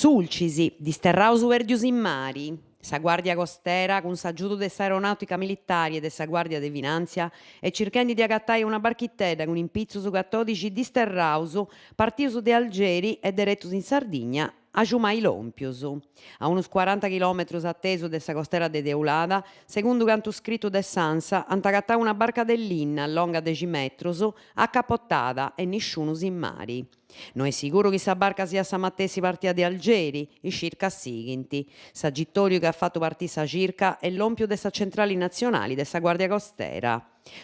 Sulcis, disterraus perdius in mari. Sa Guàrdia Costera, cun s'agiudu de s'Aeronàutica Militari e de sa Guàrdia de Finàntzia, est circhendi de agatai una barchitedda cun in pitzus catòdixi disterraus partius de Algeri e deretus in Sardigna agiumai lòmpius a unus cuaranta chilòmetrus atesu de sa costera de Teulada, segundu cantu scritu de s'Ansa, ant agatau una barca de linna longa dexi metrus, acapotada e nisciunus in mari. No est siguru chi sa barca siat sa matessi partia de Algeri, is circas sighint. S'agitòriu chi at fatu partì sa circa est lòmpiu de sa centrali natzionali de sa Guàrdia Costera.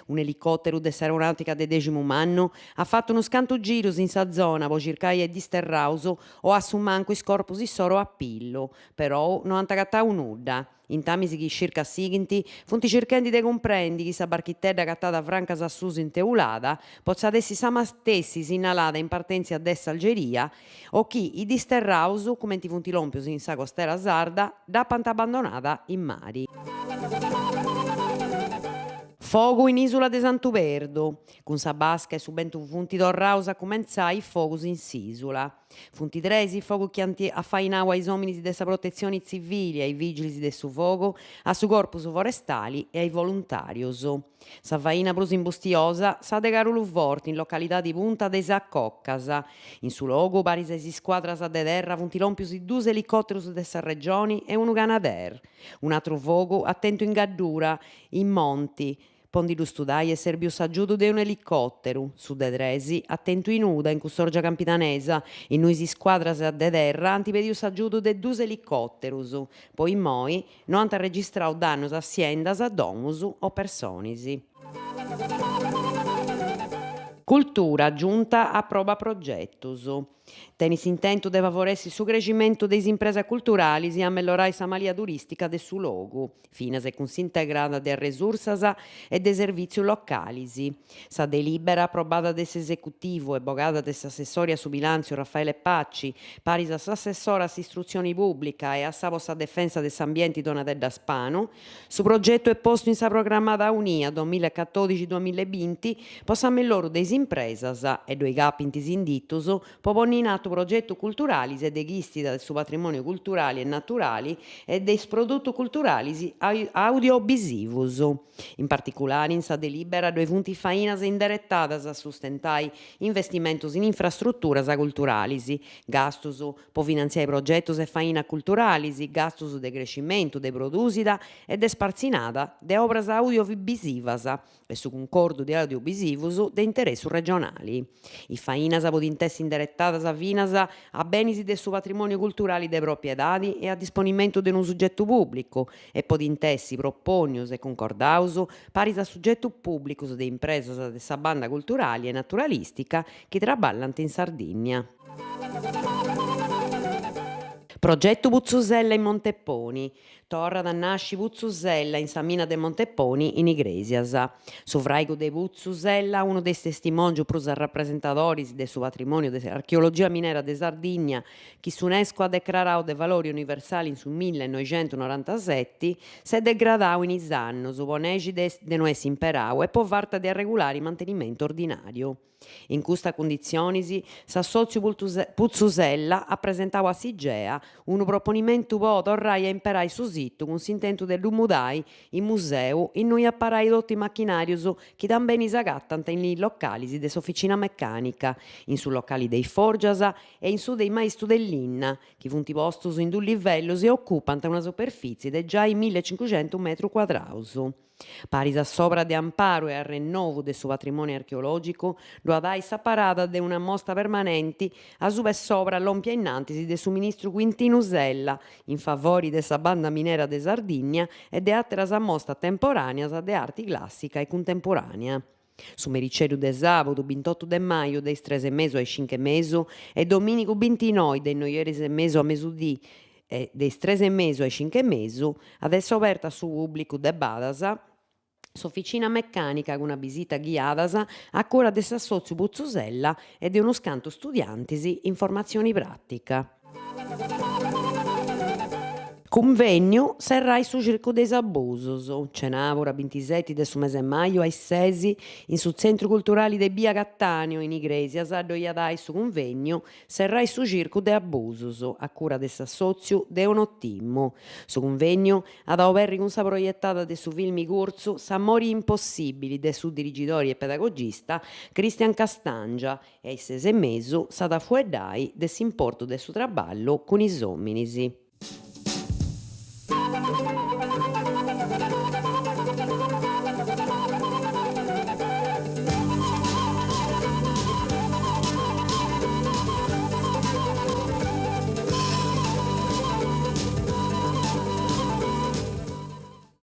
Un'elicòteru de s'aeronàutica de Deximu Mannu at fatu unus cantu girus in sa zona po circai a is disterraus o a su mancu is corpus issoro a pillu, perou no ant agatau nudda. Intamis chi is circas sighint, funt circhendi de cumprendi chi sa barchitedda agatada francas a susu in Teulada potzat essi sa matessi sinnalada in partèntzia de s'Algeria o chi is disterraus, cumenti funt lòmpius in sa costera sarda, dd'apant abbandonada in mari. Fogu in ìsula de Santu Perdu. Cun sa basca e su bentu funt torraus a cumentzai is fogus in s'ìsula. Funt tres is fogus chi ant afainau a is òminis de sa protetzioni tzivili, a is vìgilis de su fogu, a su corpus forestali e a is voluntàrius. Sa faina prus imbustiosa, sa de Caruluforti in localidadi Punta de is Acoccas. In su logu, paris a is iscuadras de terra funt lòmpius dus elicòterus de sa Regioni e unu Canadair. Un'atru fogu at tentu in Gaddura, in Monti. Po ndi ddu studai est serbiu s'agiudu de unu elicòteru, su de tres at tentu in Uda in cussòrgia campidanesa, innui is iscuadras de terra ant pediu s'agiudu de dus elicòterus. Po immoi No ant arregistrau dannus a siendas, domus o personis. Cultura, Giunta aprobat progetus. Tenit s'intentu de favoressi su creximentu de is impresas culturalis e amellorai sa malia turìstica de su logu, finas e cun s'integrada de arresursas e de servìtzius localis. Sa delìbera aprobada de s'Esecutivu e bogada de s'assessori a su Bilàntziu Raffaele Paci, paris a s'assessora a s'Istrutzioni Pùblica e a sa po sa Defensa de s'Ambienti Donatedda Spanu, su progetu est postu in sa programada aunia duamilla e catòdixi-duamilla e binti po s'amelloru de is impresas e ddoi capint is inditus po ponni in atu progetus culturalis e de chistida de su patrimòniu culturali e naturali e de is produtus culturalis audiobisivus. In particulari in sa delìbera ddoi funt fainas inderetadas a sustentai investimentus in infrastruturas culturalis, gastus po finantziai progetus e fainas culturalis, gastus de crescimentu de prodùsida e de spartzinada de obras audiobisivas e su cuncordu de audiobisivus de interessu regionali. Is fainas podint essi inderetadas finas a benis de su patrimòniu culturali de propiedadi e a disponimentu de unu sugetu pùblicu e podint essi propònnius e cuncordaus paris a sugetus pùblicus de impresas de sa banda culturali e naturalìstica chi traballant in Sardìnnia. Progetu Putzusella in Monteponi. Torrat a nasci Putzusella in sa mina de Monteponi in Igrèsias. Su fràigu de Putzusella, unu de is testimòngius prus arrapresentadoris de su patrimòniu de s'archeologia minera de Sardigna, chi s'Unesco at decrarau de valori universali in su millenoixentunorantaseti, s'est degradau in is annus po nexi de no essi imperau e po farta de arregulari mantenimentu ordinàriu. In custa cunditzionis, s'assòtziu Putzusella at presentau a s'Igea unu proponimentu po torrai a imperai su situ cun s'intentu de ddu mudai in museu innui aparai totu is machinàrius chi tambeni s'agatant in is localis de s'oficina mecànica, in su locali de is fòrgias e in su de is maistus de linna, chi funt postus in dus livellus e ocupant una superfitzi de giai millecincuxentus metrus cuadraus. Paris a s'obra de amparu e arrennovu de su patrimòniu archeològicu, ddu at ai s'aparada de una mosta permanenti asuba 'e s'obra lòmpia innantis de su ministru Quintinu Sella in favori de sa banda minera de Sardìnnia e de àteras mostas temporàneas de arti clàssica e cuntemporànea. Su mericeddu de sàbudu bintotu de maju de is tres e mesu a is cincu e mesu e domìnigu bintinoi de is noi e mesu a mesudì e de is tres e mesu a is cincu e mesu at essi oberta a su pùblicu de badas s'oficina mecànica cun abisita ghiadas a cura de s'assòtziu Putzusella e de unus cantu studiantis in formatzioni pràtica. Cunvegnu, Serrai su circu de is abusus, cenàbura bintiseti de su mese maju a is ses in su Tzentru Culturali de bia Cattaneo in Igrèsias ddoi at ai su cunvegnu Serrai su circu de abusus, a cura de s'assòtziu Deu no timu. Su cunvegnu at a oberri cun sa proietada de su filmi curtzu S'amori impossìbili de su dirigidori e pedagogista Christian Castangia e a is ses e mesu s'at a fueddai de s'importu de su traballu cun is òminis.